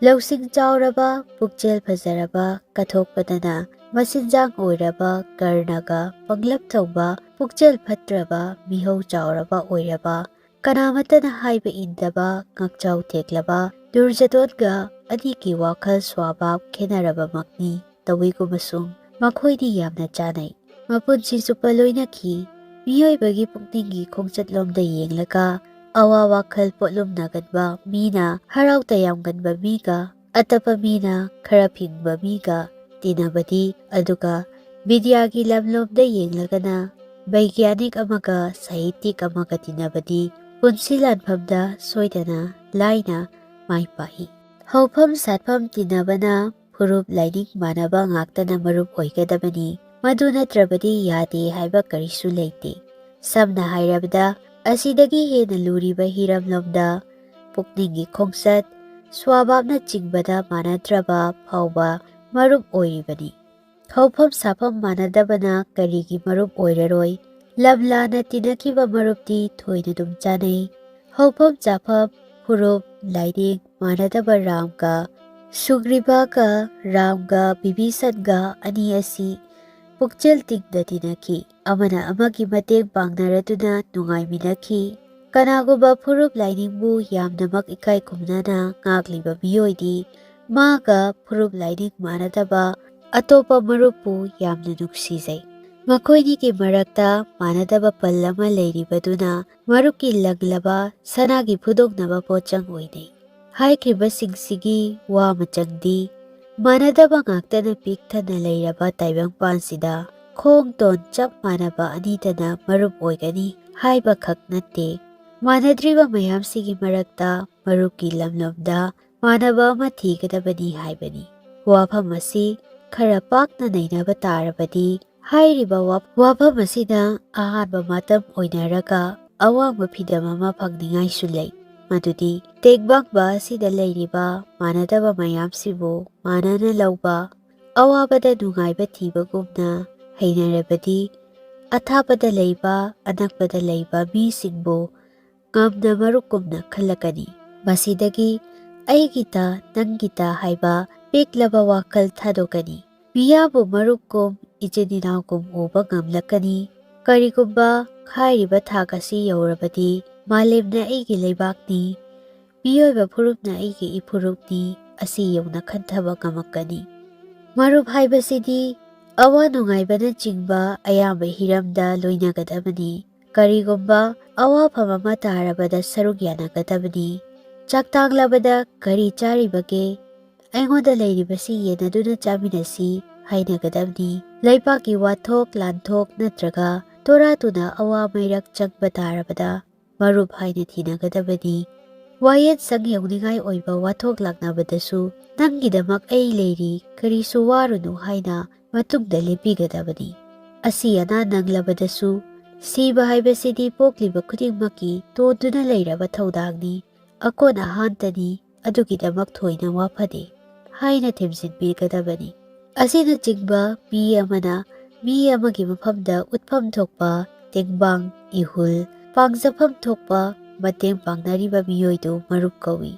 ꯂꯧꯁꯤꯡ ꯆꯥꯎꯔꯕ, ꯄꯨꯛꯆꯦꯜ ꯐꯖꯔꯕ, ꯀꯠꯊꯣꯛꯄꯗꯅ ꯃꯆꯤꯟꯖꯥꯛ ꯑꯣꯏꯔꯕ ꯀꯔꯅꯒ ꯄꯪꯂꯞ ꯇꯧꯕ, ꯄꯨꯛꯆꯦꯜ ꯐꯠꯇ꯭ꯔꯕ, ꯃꯤꯍꯧ ꯆꯥꯎꯔꯕ ꯑꯣꯏꯔꯕ, ꯀꯅꯥꯃꯠꯇꯅ ꯍꯥꯏꯕ ꯏꯟꯗꯕ, ꯉꯛꯆꯥꯎ ꯊꯦꯛꯂꯕ ꯗꯨꯔꯖꯣꯙꯟꯒ ꯑꯅꯤꯒꯤ ꯋꯥꯈꯜ ꯁ꯭ꯋꯥꯚꯥꯕ ꯈꯦꯠꯅꯔꯕꯃꯛꯅꯤ꯫ ꯇꯧꯏꯒꯨꯝꯕꯁꯨꯡ ꯃꯈꯣꯏꯗꯤ ꯌꯥꯝꯅ ꯆꯥꯅꯩ꯫ ꯃꯄꯨꯟꯁꯤ ꯆꯨꯞꯄ ꯂꯣꯏꯅꯈꯤ꯫ ꯃꯤꯑꯣꯏꯕꯒꯤ ꯄꯨꯛꯅꯤꯡꯒꯤ ꯈꯣꯡꯆꯠꯂꯣꯝꯗ ꯌꯦꯡꯂꯒ, ꯑꯋꯥ ꯋꯥꯈꯜ ꯄꯣꯠꯂꯨꯝꯅꯒꯟꯕ ꯃꯤꯅ ꯍꯔꯥꯎ ꯇꯌꯥꯝꯒꯟꯕ ꯃꯤꯒ, ꯑꯇꯞꯄ ꯃꯤꯅ ꯈꯔ ꯐꯤꯡꯕ ꯃꯤꯒ ꯇꯤꯟꯅꯕꯗꯤ, ꯑꯗꯨꯒ ꯕꯤꯗ꯭ꯌꯥꯒꯤ ꯂꯝꯂꯣꯝꯗ ꯌꯦꯡꯂꯒꯅ ꯕꯩꯒ꯭ꯌꯥꯅꯤꯛ ꯑꯃꯒ ꯁꯥꯍꯤꯇ꯭ꯌꯤꯛ ꯑꯃꯒ ꯇꯤꯟꯅꯕꯗꯤ ꯄꯨꯟꯁꯤ ꯂꯥꯟꯐꯝꯗ ꯁꯣꯏꯗꯅ ꯂꯥꯏꯅ ꯃꯥꯏ ꯄꯥꯛꯏ꯫ ꯍꯧꯐꯝ ꯁꯥꯠꯐꯝ ꯇꯤꯟꯅꯕꯅ ꯐꯨꯔꯨꯞ ꯂꯥꯏꯅꯤꯡ ꯃꯥꯟꯅꯕ ꯉꯥꯛꯇꯅ ꯃꯔꯨꯞ ꯑꯣꯏꯒꯗꯕꯅꯤ꯫ ꯃꯗꯨ ꯅꯠꯇ꯭ꯔꯕꯗꯤ ꯌꯥꯗꯦ ꯍꯥꯏꯕ ꯀꯔꯤꯁꯨ ꯂꯩꯇꯦ꯫ ꯁꯝꯅ ꯍꯥꯏꯔꯕꯗ, ꯑꯁꯤꯗꯒꯤ ꯍꯦꯟꯅ ꯂꯨꯔꯤꯕ ꯍꯤꯔꯝꯂꯣꯝꯗ ꯄꯨꯛꯅꯤꯡꯒꯤ ꯈꯣꯡꯆꯠ, ꯁ꯭ꯋꯥꯚꯥꯕꯅꯆꯤꯡꯕꯗ ꯃꯥꯟꯅꯗ꯭ꯔꯕ ꯐꯥꯎꯕ ꯃꯔꯨꯞ ꯑꯣꯏꯔꯤꯕꯅꯤ꯫ ꯍꯧꯐꯝ ꯁꯥꯐꯝ ꯃꯥꯟꯅꯗꯕꯅ ꯀꯔꯤꯒꯤ ꯃꯔꯨꯞ ꯑꯣꯏꯔꯔꯣꯏ? ꯂꯝ ꯂꯥꯟꯅ ꯇꯤꯟꯅꯈꯤꯕ ꯃꯔꯨꯞꯇꯤ ꯊꯣꯏꯅ ꯑꯗꯨꯝ ꯆꯥꯅꯩ꯫ ꯍꯧꯐꯝ ꯆꯥꯐꯝ, ꯐꯨꯔꯨꯞ, ꯂꯥꯏꯅꯤꯡ ꯃꯥꯟꯅꯗꯕ ꯔꯥꯝꯒ ꯁꯨꯒ꯭ꯔꯤꯕꯒ, ꯔꯥꯝꯒ ꯕꯤꯕꯤꯁꯟꯒ ꯑꯅꯤ ꯑꯁꯤ ꯄꯨꯛꯆꯦꯜ ꯇꯤꯡꯅ ꯇꯤꯟꯅꯈꯤ꯫ ꯑꯃꯅ ꯑꯃꯒꯤ ꯃꯇꯦꯡ ꯄꯥꯡꯅꯔꯗꯨꯅ ꯅꯨꯡꯉꯥꯏꯃꯤꯟꯅꯈꯤ꯫ ꯀꯅꯥꯒꯨꯝꯕ ꯐꯨꯔꯨꯞ ꯂꯥꯏꯅꯤꯡꯕꯨ ꯌꯥꯝꯅꯃꯛ ꯏꯀꯥꯏ ꯈꯨꯝꯅꯅ ꯉꯥꯛꯂꯤꯕ ꯃꯤꯑꯣꯏꯗꯤ ꯃꯥꯒ ꯐꯨꯔꯨꯞ ꯂꯥꯏꯅꯤꯡ ꯃꯥꯟꯅꯗꯕ ꯑꯇꯣꯞꯄ ꯃꯔꯨꯞꯄꯨ ꯌꯥꯝꯅ ꯅꯨꯡꯁꯤꯖꯩ꯫ ꯃꯈꯣꯏꯅꯤꯒꯤ ꯃꯔꯛꯇ ꯃꯥꯟꯅꯗꯕ ꯄꯜ ꯑꯃ ꯂꯩꯔꯤꯕꯗꯨꯅ ꯃꯔꯨꯞꯀꯤ ꯂꯪꯂꯕ ꯁꯅꯥꯒꯤ ꯐꯨꯗꯣꯛꯅꯕ ꯄꯣꯠꯆꯪ ꯑꯣꯏꯅꯩ꯫ ꯍꯥꯏꯈ꯭ꯔꯤꯕꯁꯤꯡꯁꯤꯒꯤ ꯋꯥ ꯃꯆꯪꯗꯤ ꯃꯥꯟꯅꯗꯕ ꯉꯥꯛꯇꯅ ꯄꯤꯛ ꯊꯟꯅ ꯂꯩꯔꯕ ꯇꯥꯏꯕꯪꯄꯥꯟꯁꯤꯗ ꯈꯣꯡ ꯇꯣꯟ ꯆꯞ ꯃꯥꯟꯅꯕ ꯑꯅꯤꯇꯅ ꯃꯔꯨꯞ ꯑꯣꯏꯒꯅꯤ ꯍꯥꯏꯕꯈꯛ ꯅꯠꯇꯦ꯫ ꯃꯥꯟꯅꯗ꯭ꯔꯤꯕ ꯃꯌꯥꯝꯁꯤꯒꯤ ꯃꯔꯛꯇ ꯃꯔꯨꯞꯀꯤ ꯂꯝꯂꯣꯝꯗ ꯃꯥꯟꯅꯕ ꯑꯃ ꯊꯤꯒꯗꯕꯅꯤ ꯍꯥꯏꯕꯅꯤ꯫ ꯋꯥꯐꯝ ꯑꯁꯤ ꯈꯔ ꯄꯥꯛꯅ ꯅꯩꯅꯕ ꯇꯥꯔꯕꯗꯤ, ꯍꯥꯏꯔꯤꯕ ꯋꯥ-, ꯋꯥꯐꯝ ꯑꯁꯤꯗ ꯑꯍꯥꯟꯕ ꯃꯇꯝ ꯑꯣꯏꯅꯔꯒ ꯑꯋꯥꯡꯕ ꯐꯤꯗꯝ ꯑꯃ ꯐꯪꯅꯤꯡꯉꯥꯏꯁꯨ ꯂꯩ, ꯃꯗꯨꯗꯤ ꯇꯦꯡꯕꯥꯡꯕ ꯑꯁꯤꯗ ꯂꯩꯔꯤꯕ ꯃꯥꯟꯅꯗꯕ ꯃꯌꯥꯝꯁꯤꯕꯨ ꯃꯥꯟꯅꯅ ꯂꯧꯕ, ꯑꯋꯥꯕꯗ ꯅꯨꯡꯉꯥꯏꯕ ꯊꯤꯕꯒꯨꯝꯅ ꯍꯩꯅꯔꯕꯗꯤ, ꯑꯊꯥꯞꯄꯗ ꯂꯩꯕ, ꯑꯅꯛꯄꯗ ꯂꯩꯕ ꯃꯤꯁꯤꯡꯕꯨ ꯉꯝꯅ ꯃꯔꯨꯞꯀꯨꯝꯅ ꯈꯜꯂꯛꯀꯅꯤ꯫ ꯃꯁꯤꯗꯒꯤ ꯑꯩꯒꯤꯇ, ꯅꯪꯒꯤꯇ ꯍꯥꯏꯕ ꯄꯤꯛꯂꯕ ꯋꯥꯈꯜ ꯊꯥꯗꯣꯛꯀꯅꯤ꯫ ꯃꯤꯌꯥꯝꯕꯨ ꯃꯔꯨꯞꯀꯨꯝ, ꯏꯆꯤꯟ ꯏꯅꯥꯎꯒꯨꯝ ꯎꯕ ꯉꯝꯂꯛꯀꯅꯤ꯫ ꯀꯔꯤꯒꯨꯝꯕ ꯍꯥꯏꯔꯤꯕ ꯊꯥꯛ ꯑꯁꯤ ꯌꯧꯔꯕꯗꯤ, ꯃꯥꯂꯦꯝꯅ ꯑꯩꯒꯤ ꯂꯩꯕꯥꯛꯅꯤ, ꯃꯤꯑꯣꯏꯕ ꯐꯨꯔꯨꯞꯅ ꯑꯩꯒꯤ ꯏꯐꯨꯔꯨꯞꯅꯤ ꯑꯁꯤ ꯌꯧꯅ ꯈꯟꯊꯕ ꯉꯝꯃꯛꯀꯅꯤ꯫ ꯃꯔꯨꯞ ꯍꯥꯏꯕꯁꯤꯗꯤ ꯑꯋꯥ ꯅꯨꯡꯉꯥꯏꯕꯅꯆꯤꯡꯕ ꯑꯌꯥꯝꯕ ꯍꯤꯔꯝꯗ ꯂꯣꯏꯅꯒꯗꯕꯅꯤ꯫ ꯀꯔꯤꯒꯨꯝꯕ ꯑꯋꯥꯐꯝ ꯑꯃ ꯇꯥꯔꯕꯗ ꯁꯔꯨꯛ ꯌꯥꯅꯒꯗꯕꯅꯤ꯫ ꯆꯥꯛ ꯇꯥꯡꯂꯕꯗ "ꯀꯔꯤ ꯆꯥꯔꯤꯕꯒꯦ? ꯑꯩꯉꯣꯟꯗ ꯂꯩꯔꯤꯕꯁꯤ ꯌꯦꯟꯅꯗꯨꯅ ꯆꯥꯃꯤꯟꯅꯁꯤ" ꯍꯥꯏꯅꯒꯗꯕꯅꯤ꯫ ꯂꯩꯕꯥꯛꯀꯤ ꯋꯥꯊꯣꯛ ꯂꯥꯟꯊꯣꯛ ꯅꯠꯇ꯭ꯔꯒ ꯇꯣꯔꯥ ꯇꯨꯅ ꯑꯋꯥ ꯃꯩꯔꯛ ꯆꯪꯕ ꯇꯥꯔꯕꯗ ꯃꯔꯨꯞ ꯍꯥꯏꯅ ꯊꯤꯅꯒꯗꯕꯅꯤ꯫ ꯋꯥꯌꯦꯠ ꯁꯪ ꯌꯧꯅꯤꯡꯉꯥꯏ ꯑꯣꯏꯕ ꯋꯥꯊꯣꯛ ꯂꯥꯛꯅꯕꯗꯁꯨ "ꯅꯪꯒꯤꯗꯃꯛ ꯑꯩ ꯂꯩꯔꯤ, ꯀꯔꯤꯁꯨ ꯋꯥꯔꯨꯅꯨ" ꯍꯥꯏꯅ ꯃꯇꯨꯡꯗ ꯂꯦꯞꯄꯤꯒꯗꯕꯅꯤ꯫ ꯑꯁꯤ ꯑꯅꯥ ꯅꯪꯂꯕꯗꯁꯨ ꯁꯤꯕ ꯍꯥꯏꯕꯁꯤꯗꯤ ꯄꯣꯛꯂꯤꯕ ꯈꯨꯗꯤꯡꯃꯛꯀꯤ ꯇꯣꯟꯗꯨꯅ ꯂꯩꯔꯕ ꯊꯧꯗꯥꯡꯅꯤ, ꯑꯀꯣꯟ ꯑꯍꯥꯟꯇꯅꯤ, ꯑꯗꯨꯒꯤꯗꯃꯛ ꯊꯣꯏꯅ ꯋꯥꯐꯗꯦ ꯍꯥꯏꯅ ꯊꯦꯝꯖꯤꯟꯕꯤꯒꯗꯕꯅꯤ꯫ ꯑꯁꯤꯅꯆꯤꯡꯕ ꯃꯤ ꯑꯃꯅ ꯃꯤ ꯑꯃꯒꯤ ꯃꯐꯝꯗ ꯎꯠꯐꯝ ꯊꯣꯛꯄ ꯇꯦꯡꯕꯥꯡ, ꯏꯍꯨꯜ, ꯄꯥꯡꯖꯐꯝ ꯊꯣꯛꯄ ꯃꯇꯦꯡ ꯄꯥꯡꯅꯔꯤꯕ ꯃꯤꯑꯣꯏꯗꯨ ꯃꯔꯨꯞ ꯀꯧꯏ꯫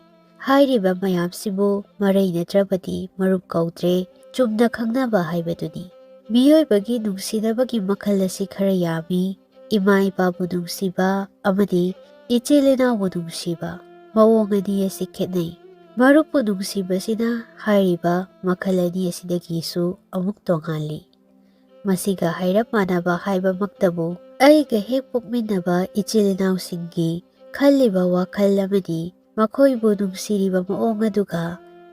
ꯍꯥꯏꯔꯤꯕ ꯃꯌꯥꯝꯁꯤꯕꯨ ꯃꯔꯩ ꯅꯠꯇ꯭ꯔꯕꯗꯤ ꯃꯔꯨꯞ ꯀꯧꯗ꯭ꯔꯦ, ꯆꯨꯝꯅ ꯈꯪꯅꯕ ꯍꯥꯏꯕꯗꯨꯅꯤ꯫ ꯃꯤꯑꯣꯏꯕꯒꯤ ꯅꯨꯡꯁꯤꯅꯕꯒꯤ ꯃꯈꯜ ꯑꯁꯤ ꯈꯔ ꯌꯥꯝꯃꯤ꯫ ꯏꯃꯥ ꯏꯄꯥꯕꯨ ꯅꯨꯡꯁꯤꯕ ꯑꯃꯗꯤ ꯏꯆꯤꯜ ꯏꯅꯥꯎꯕꯨ ꯅꯨꯡꯁꯤꯕ ꯃꯑꯣꯡ ꯑꯅꯤ ꯑꯁꯤ ꯈꯦꯠꯅꯩ꯫ ꯃꯔꯨꯞꯄꯨ ꯅꯨꯡꯁꯤꯕꯁꯤꯅ ꯍꯥꯏꯔꯤꯕ ꯃꯈꯜ ꯑꯅꯤ ꯑꯁꯤꯗꯒꯤꯁꯨ ꯑꯃꯨꯛ ꯇꯣꯉꯥꯜꯂꯤ꯫ ꯃꯁꯤꯒ ꯍꯥꯏꯔꯞ ꯃꯥꯟꯅꯕ ꯍꯥꯏꯕꯃꯛꯇꯕꯨ ꯑꯩꯒ ꯍꯦꯛ ꯄꯣꯛꯃꯤꯟꯅꯕ ꯏꯆꯤꯜ ꯏꯅꯥꯎꯁꯤꯡꯒꯤ ꯈꯜꯂꯤꯕ ꯋꯥꯈꯜ ꯑꯃꯗꯤ ꯃꯈꯣꯏꯕꯨ ꯅꯨꯡꯁꯤꯔꯤꯕ ꯃꯑꯣꯡ ꯑꯗꯨꯒ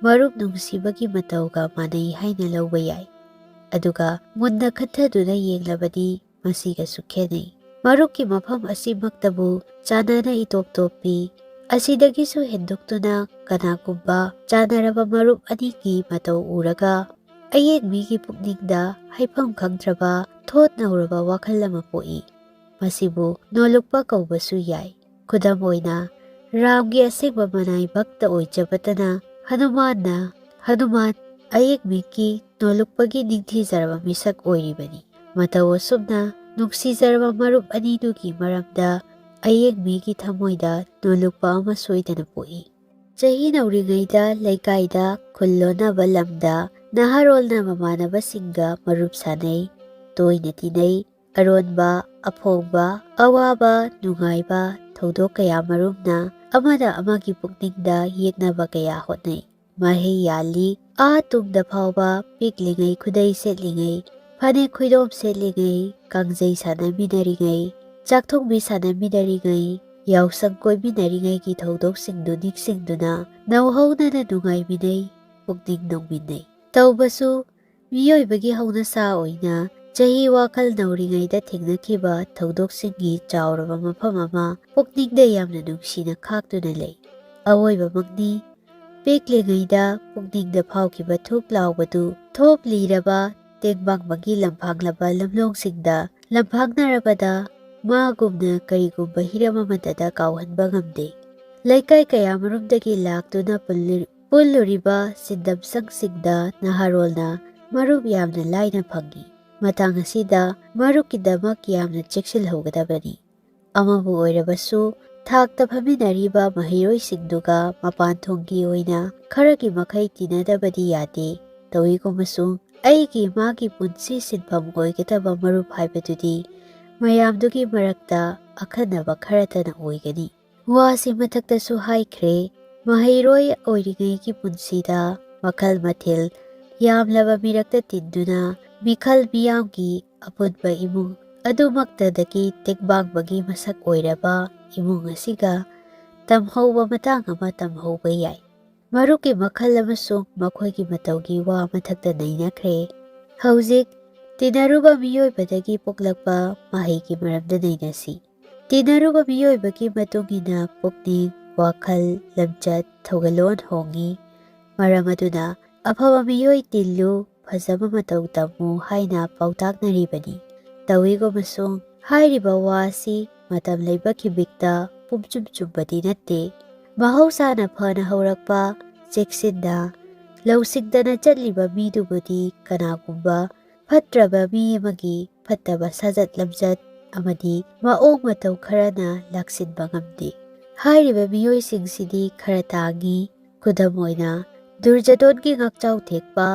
ꯃꯔꯨꯞ ꯅꯨꯡꯁꯤꯕꯒꯤ ꯃꯇꯧꯒ ꯃꯥꯟꯅꯩ ꯍꯥꯏꯅ ꯂꯧꯕ ꯌꯥꯏ꯫ ꯑꯗꯨꯒ ꯃꯨꯟꯅ ꯈꯟꯊꯗꯨꯅ ꯌꯦꯡꯂꯕꯗꯤ ꯃꯁꯤꯒꯁꯨ ꯈꯦꯠꯅꯩ꯫ ꯃꯔꯨꯞꯀꯤ ꯃꯐꯝ ꯑꯁꯤꯃꯛꯇꯕꯨ ꯆꯥꯟꯅꯅ ꯏꯇꯣꯞ ꯇꯣꯞꯄꯤ꯫ ꯑꯁꯤꯗꯒꯤꯁꯨ ꯍꯦꯟꯗꯣꯛꯇꯨꯅ ꯀꯅꯥꯒꯨꯝꯕ ꯆꯥꯟꯅꯔꯕ ꯃꯔꯨꯞ ꯑꯅꯤꯒꯤ ꯃꯇꯧ ꯎꯔꯒ ꯑꯌꯦꯡ ꯃꯤꯒꯤ ꯄꯨꯛꯅꯤꯡꯗ ꯍꯥꯏꯐꯝ ꯈꯪꯗ꯭ꯔꯕ ꯊꯣꯠ ꯅꯧꯔꯕ ꯋꯥꯈꯜ ꯑꯃ ꯄꯣꯛꯏ꯫ ꯃꯁꯤꯕꯨ ꯅꯣꯂꯨꯛꯄ ꯀꯧꯕꯁꯨ ꯌꯥꯏ꯫ ꯈꯨꯗꯝ ꯑꯣꯏꯅ, ꯔꯥꯝꯒꯤ ꯑꯁꯦꯡꯕ ꯃꯅꯥꯏ ꯚꯛꯇ ꯑꯣꯏꯖꯕꯇꯅ ꯍꯅꯨꯃꯥꯟꯅ, ꯍꯅꯨꯃꯥꯟ ꯑꯌꯦꯛ ꯃꯤꯠꯀꯤ ꯅꯣꯂꯨꯛꯄꯒꯤ ꯅꯤꯡꯊꯤꯖꯔꯕ ꯃꯤꯁꯛ ꯑꯣꯏꯔꯤꯕꯅꯤ꯫ ꯃꯇꯧ ꯑꯁꯨꯝꯅ ꯅꯨꯡꯁꯤꯖꯔꯕ ꯃꯔꯨꯞ ꯑꯅꯤꯗꯨꯒꯤ ꯃꯔꯝꯗ ꯑꯌꯦꯛ ꯃꯤꯒꯤ ꯊꯃꯣꯏꯗ ꯅꯣꯂꯨꯛꯄ ꯑꯃ ꯁꯣꯏꯗꯅ ꯄꯣꯛꯏ꯫ ꯆꯍꯤ ꯅꯧꯔꯤꯉꯩꯗ ꯂꯩꯀꯥꯏꯗ, ꯈꯨꯜ ꯂꯣꯟꯅꯕ ꯂꯝꯗ ꯅꯍꯥꯔꯣꯜꯅ ꯃꯃꯥꯟꯅꯕꯁꯤꯡꯒ ꯃꯔꯨꯞ ꯁꯥꯟꯅꯩ, ꯇꯣꯏꯅ ꯇꯤꯟꯅꯩ, ꯑꯔꯣꯟꯕ, ꯑꯐꯣꯡꯕ, ꯑꯋꯥꯕ, ꯅꯨꯡꯉꯥꯏꯕ, ꯊꯧꯗꯣꯛ ꯀꯌꯥ ꯃꯔꯨꯝꯅ ꯑꯃꯅ ꯑꯃꯒꯤ ꯄꯨꯛꯅꯤꯡꯗ ꯌꯦꯛꯅꯕ ꯀꯌꯥ ꯍꯣꯠꯅꯩ꯫ ꯃꯍꯩ ꯌꯥꯜꯂꯤ꯫ ꯑꯥ ꯇꯨꯡꯗ ꯐꯥꯎꯕ ꯄꯤꯛꯂꯤꯉꯩ ꯈꯨꯗꯩ ꯁꯦꯠꯂꯤꯉꯩ, ꯐꯅꯦꯛ ꯈꯨꯏꯗꯣꯝ ꯁꯦꯠꯂꯤꯉꯩ, ꯀꯥꯡꯖꯩ ꯁꯥꯟꯅꯃꯤꯟꯅꯔꯤꯉꯩ, ꯆꯥꯛꯊꯣꯡꯕꯤ ꯁꯥꯟꯅꯃꯤꯟꯅꯔꯤꯉꯩ, ꯌꯥꯎꯁꯪ ꯀꯣꯏꯃꯤꯟꯅꯔꯤꯉꯩꯒꯤ ꯊꯧꯗꯣꯛꯁꯤꯡꯗꯨ ꯅꯤꯡꯁꯤꯡꯗꯨꯅ ꯅꯧꯍꯧꯅꯅ ꯅꯨꯡꯉꯥꯏꯃꯤꯟꯅꯩ, ꯄꯨꯛꯅꯤꯡ ꯅꯧꯃꯤꯟꯅꯩ꯫ ꯇꯧꯕꯁꯨ ꯃꯤꯑꯣꯏꯕꯒꯤ ꯍꯧꯅꯁꯥ ꯑꯣꯏꯅ ꯆꯍꯤ ꯋꯥꯈꯜ ꯅꯧꯔꯤꯉꯩꯗ ꯊꯦꯡꯅꯈꯤꯕ ꯊꯧꯗꯣꯛꯁꯤꯡꯒꯤ ꯆꯥꯎꯔꯕ ꯃꯐꯝ ꯑꯃ ꯄꯨꯛꯅꯤꯡꯗ ꯌꯥꯝꯅ ꯅꯨꯡꯁꯤꯅ ꯈꯥꯛꯇꯨꯅ ꯂꯩ꯫ ꯑꯋꯣꯏꯕꯃꯛꯅꯤ, ꯄꯤꯛꯂꯤꯉꯩꯗ ꯄꯨꯛꯅꯤꯡꯗ ꯐꯥꯎꯈꯤꯕ ꯊꯨꯛ ꯂꯥꯎꯕꯗꯨ ꯊꯣꯞꯂꯤꯔꯕ ꯇꯦꯡꯕꯥꯡꯕꯒꯤ ꯂꯝꯐꯥꯡꯂꯕ ꯂꯝꯂꯣꯡꯁꯤꯡꯗ ꯂꯝꯐꯥꯡꯅꯔꯕꯗ ꯃꯥꯒꯨꯝꯅ ꯀꯔꯤꯒꯨꯝꯕ ꯍꯤꯔꯝ ꯑꯃꯠꯇꯗ ꯀꯥꯎꯍꯟꯕ ꯉꯝꯗꯦ꯫ ꯂꯩꯀꯥꯏ ꯀꯌꯥꯃꯔꯨꯝꯗꯒꯤ ꯂꯥꯛꯇꯨꯅ ꯄꯨꯜꯂꯤ-, ꯄꯨꯜꯂꯨꯔꯤꯕ ꯁꯤꯟꯗꯝꯁꯪꯁꯤꯡꯗ ꯅꯍꯥꯔꯣꯜꯅ ꯃꯔꯨꯞ ꯌꯥꯝꯅ ꯂꯥꯏꯅ ꯐꯪꯏ꯫ ꯃꯇꯥꯡ ꯑꯁꯤꯗ ꯃꯔꯨꯞꯀꯤꯗꯃꯛ ꯌꯥꯝꯅ ꯆꯦꯛꯁꯤꯜꯍꯧꯒꯗꯕꯅꯤ꯫ ꯑꯃꯕꯨ ꯑꯣꯏꯔꯕꯁꯨ ꯊꯥꯛꯇ ꯐꯝꯃꯤꯟꯅꯔꯤꯕ ꯃꯍꯩꯔꯣꯏꯁꯤꯡꯗꯨꯒ ꯃꯄꯥꯟ ꯊꯣꯡꯒꯤ ꯑꯣꯏꯅ ꯈꯔꯒꯤ ꯃꯈꯩ ꯇꯤꯟꯅꯗꯕꯗꯤ ꯌꯥꯗꯦ꯫ ꯇꯧꯏꯒꯨꯝꯕꯁꯨꯡ ꯑꯩꯒꯤ ꯃꯥꯒꯤ ꯄꯨꯟꯁꯤ ꯁꯤꯟꯐꯝ ꯑꯣꯏꯒꯗꯕ ꯃꯔꯨꯞ ꯍꯥꯏꯕꯗꯨꯗꯤ ꯃꯌꯥꯝꯗꯨꯒꯤ ꯃꯔꯛꯇ ꯑꯈꯟꯅꯕ ꯈꯔꯇꯅ ꯑꯣꯏꯒꯅꯤ꯫ ꯋꯥꯁꯤ ꯃꯊꯛꯇꯁꯨ ꯍꯥꯏꯈ꯭ꯔꯦ, ꯃꯍꯩꯔꯣꯏ ꯑꯣꯏꯔꯤꯉꯩꯒꯤ ꯄꯨꯟꯁꯤꯗ ꯃꯈꯜ ꯃꯊꯦꯜ ꯌꯥꯝꯂꯕ ꯃꯤꯔꯛꯇ ꯇꯤꯟꯗꯨꯅ ꯃꯤꯈꯜ ꯃꯤꯌꯥꯝꯒꯤ ꯑꯄꯨꯟꯕ ꯏꯃꯨꯡ ꯑꯗꯨꯃꯛꯇꯗꯒꯤ ꯇꯦꯡꯕꯥꯡꯕꯒꯤ ꯃꯁꯛ ꯑꯣꯏꯔꯕ ꯏꯃꯨꯡ ꯑꯁꯤꯒ ꯇꯝꯍꯧꯕ ꯃꯇꯥꯡ ꯑꯃ ꯇꯝꯍꯧꯕ ꯌꯥꯏ꯫ ꯃꯔꯨꯞꯀꯤ ꯃꯈꯜ ꯑꯃꯁꯨꯡ ꯃꯈꯣꯏꯒꯤ ꯃꯇꯧꯒꯤ ꯋꯥ ꯃꯊꯛꯇ ꯅꯩꯅꯈ꯭ꯔꯦ꯫ ꯍꯧꯖꯤꯛ ꯇꯤꯟꯅꯔꯨꯕ ꯃꯤꯑꯣꯏꯕꯗꯒꯤ ꯄꯣꯛꯂꯛꯄ ꯃꯍꯩꯒꯤ ꯃꯔꯝꯗ ꯅꯩꯅꯁꯤ꯫ ꯇꯤꯟꯅꯔꯨꯕ ꯃꯤꯑꯣꯏꯕꯒꯤ ꯃꯇꯨꯡ ꯏꯟꯅ ꯄꯨꯛꯅꯤꯡ, ꯋꯥꯈꯜ, ꯂꯝꯆꯠ, ꯊꯧꯒꯜꯂꯣꯟ ꯍꯣꯡꯏ꯫ ꯃꯔꯝ ꯑꯗꯨꯅ ꯑꯐꯕ ꯃꯤꯑꯣꯏ ꯇꯤꯜꯂꯨ, ꯐꯖꯕ ꯃꯇꯧ ꯇꯝꯃꯨ ꯍꯥꯏꯅ ꯄꯥꯎꯇꯥꯛꯅꯔꯤꯕꯅꯤ꯫ ꯇꯧꯏꯒꯨꯝꯕꯁꯨꯡ ꯍꯥꯏꯔꯤꯕ ꯋꯥ ꯑꯁꯤ ꯃꯇꯝ ꯂꯩꯕ ꯈꯤꯕꯤꯛꯇ ꯄꯨꯝꯆꯨꯝ ꯆꯨꯝꯕꯗꯤ ꯅꯠꯇꯦ꯫ ꯃꯍꯧꯁꯥꯅ ꯐꯅ ꯍꯧꯔꯛꯄ, ꯆꯦꯛꯁꯤꯟꯅ ꯂꯧꯁꯤꯡꯗꯅ ꯆꯠꯂꯤꯕ ꯃꯤꯗꯨꯕꯨꯗꯤ ꯀꯅꯥꯒꯨꯝꯕ ꯐꯠꯇ꯭ꯔꯕ ꯃꯤ ꯑꯃꯒꯤ ꯐꯠꯇꯕ ꯁꯥꯖꯠ ꯂꯝꯆꯠ ꯑꯃꯗꯤ ꯃꯑꯣꯡ ꯃꯇꯧ ꯈꯔꯅ ꯂꯥꯛꯁꯤꯟꯕ ꯉꯝꯗꯦ꯫ ꯍꯥꯏꯔꯤꯕ ꯃꯤꯑꯣꯏꯁꯤꯡꯁꯤꯗꯤ ꯈꯔ ꯇꯥꯡꯏ꯫ ꯈꯨꯗꯝ ꯑꯣꯏꯅ, ꯗꯨꯔꯖꯣꯙꯣꯟꯒꯤ ꯉꯛꯆꯥꯎ ꯊꯦꯛꯄ,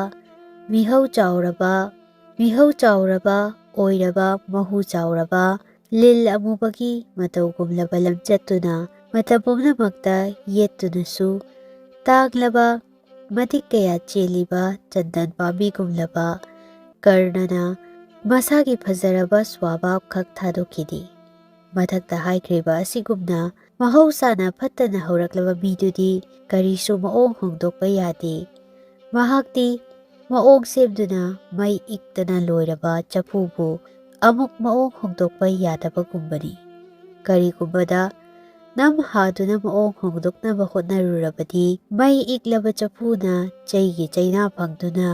ꯃꯤꯍꯧ ꯆꯥꯎꯔꯕ, ꯃꯤꯍꯧ ꯆꯥꯎꯔꯕ ꯑꯣꯏꯔꯕ, ꯃꯍꯨ ꯆꯥꯎꯔꯕ, ꯂꯤꯜ ꯑꯃꯨꯕꯒꯤ ꯃꯇꯧꯒꯨꯝꯂꯕ ꯂꯝꯆꯠꯇꯨꯅ ꯃꯇꯝ ꯄꯨꯝꯅꯃꯛꯇ ꯌꯦꯠꯇꯨꯅꯁꯨ ꯇꯥꯡꯂꯕ ꯃꯇꯤꯛ ꯀꯌꯥ ꯆꯦꯜꯂꯤꯕ ꯆꯟꯗꯟ ꯄꯥꯝꯕꯤꯒꯨꯝꯂꯕ ꯀꯔꯅꯅ ꯃꯁꯥꯒꯤ ꯐꯖꯔꯕ ꯁ꯭ꯋꯥꯚꯥꯕ ꯈꯛ ꯊꯥꯗꯣꯛꯈꯤꯗꯦ꯫ ꯃꯊꯛꯇ ꯍꯥꯏꯈ꯭ꯔꯤꯕ ꯑꯁꯤꯒꯨꯝꯅ ꯃꯍꯧꯁꯥꯅ ꯐꯠꯇꯅ ꯍꯧꯔꯛꯂꯕ ꯃꯤꯗꯨꯗꯤ ꯀꯔꯤꯁꯨ ꯃꯑꯣꯡ ꯍꯣꯡꯗꯣꯛꯄ ꯌꯥꯗꯦ꯫ ꯃꯍꯥꯛꯇꯤ ꯃꯑꯣꯡ ꯁꯦꯝꯗꯨꯅ ꯃꯩ ꯏꯛꯇꯅ ꯂꯣꯏꯔꯕ ꯆꯐꯨꯕꯨ ꯑꯃꯨꯛ ꯃꯑꯣꯡ ꯍꯣꯡꯗꯣꯛꯄ ꯌꯥꯗꯕꯒꯨꯝꯕꯅꯤ꯫ ꯀꯔꯤꯒꯨꯝꯕꯗ ꯅꯝ ꯍꯥꯗꯨꯅ ꯃꯑꯣꯡ ꯍꯣꯡꯗꯣꯛꯅꯕ ꯍꯣꯠꯅꯔꯨꯔꯕꯗꯤ ꯃꯩ ꯏꯛꯂꯕ ꯆꯐꯨꯅ ꯆꯩꯒꯤ ꯆꯩꯅꯥ ꯐꯪꯗꯨꯅ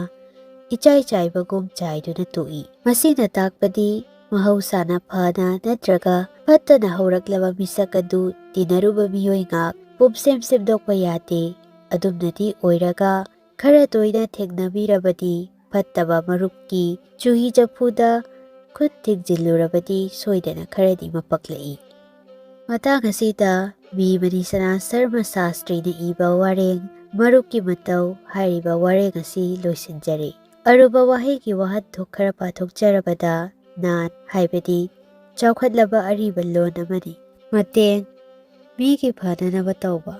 ꯏꯆꯥꯏ ꯆꯥꯏꯕꯒꯨꯝ ꯆꯥꯏꯗꯨꯅ ꯇꯣꯛꯏ꯫ ꯃꯁꯤꯅ ꯇꯥꯛꯄꯗꯤ ꯃꯍꯧꯁꯥꯅ ꯐꯅ ꯅꯠꯇ꯭ꯔꯒ ꯐꯠꯇꯅ ꯍꯧꯔꯛꯂꯕ ꯃꯤꯁꯛ ꯑꯗꯨ ꯇꯤꯟꯅꯔꯨꯕ ꯃꯤꯑꯣꯏ ꯉꯥꯛ ꯄꯨꯝꯁꯦꯝ ꯁꯦꯝꯗꯣꯛꯄ ꯌꯥꯗꯦ꯫ ꯑꯗꯨꯝꯅꯗꯤ ꯑꯣꯏꯔꯒ ꯈꯔ ꯇꯣꯏꯅ ꯊꯦꯡꯅꯕꯤꯔꯕꯗꯤ ꯐꯠꯇꯕ ꯃꯔꯨꯞꯀꯤ ꯆꯨꯍꯤ ꯆꯐꯨꯗ ꯈꯨꯠ ꯊꯤꯡꯖꯤꯜꯂꯨꯔꯕꯗꯤ ꯁꯣꯏꯗꯅ ꯈꯔꯗꯤ ꯃꯄꯛꯂꯛꯏ꯫ ꯃꯇꯥꯡ ꯑꯁꯤꯗ ꯃꯤ ꯃꯅꯤꯁꯅꯥ ꯁꯔꯃ ꯁꯥꯁꯇ꯭ꯔꯤꯅ ꯏꯕ ꯋꯥꯔꯦꯡ ꯃꯔꯨꯞꯀꯤ ꯃꯇꯧ ꯍꯥꯏꯔꯤꯕ ꯋꯥꯔꯦꯡ ꯑꯁꯤ ꯂꯣꯏꯁꯤꯟꯖꯔꯦ꯫ ꯑꯔꯨꯕ ꯋꯥꯍꯩꯒꯤ ꯋꯥꯍꯟꯊꯣꯛ ꯈꯔ ꯄꯥꯊꯣꯛꯆꯔꯕꯗ, ꯅꯥꯠ ꯍꯥꯏꯕꯗꯤ ꯆꯥꯎꯈꯠꯂꯕ ꯑꯔꯤꯕ ꯂꯣꯟ ꯑꯃꯅꯤ꯫ ꯃꯇꯦꯡ: ꯃꯤꯒꯤ ꯐꯅꯅꯕ ꯇꯧꯕ꯫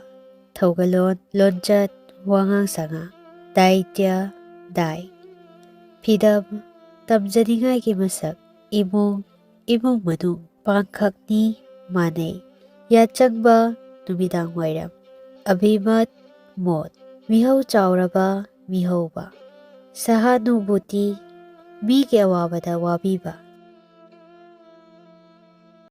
ꯊꯧꯒꯜꯂꯣꯟ: ꯂꯣꯟꯆꯠ, ꯋꯥꯉꯥꯡ ꯁꯉꯥꯡ꯫ ꯗꯥꯏꯇ꯭ꯌ: ꯗꯥꯏ꯫ ꯐꯤꯗꯝ: ꯇꯝꯖꯅꯤꯡꯉꯥꯏꯒꯤ ꯃꯁꯛ꯫ ꯏꯃꯨꯡ: ꯏꯃꯨꯡ ꯃꯅꯨꯡ꯫ ꯄꯥꯡꯈꯛꯅꯤ: ꯃꯥꯟꯅꯩ꯫ ꯌꯥꯆꯪꯕ: ꯅꯨꯃꯤꯗꯥꯡ ꯋꯥꯏꯔꯝ꯫ ꯑꯚꯤꯃꯠ: ꯃꯣꯠ꯫ ꯃꯤꯍꯧ ꯆꯥꯎꯔꯕ: ꯃꯤꯍꯧꯕ꯫ ꯁꯍꯥꯅꯨꯚꯨꯇꯤ: ꯃꯤꯒꯤ ꯑꯋꯥꯕꯗ ꯋꯥꯕꯤꯕ꯫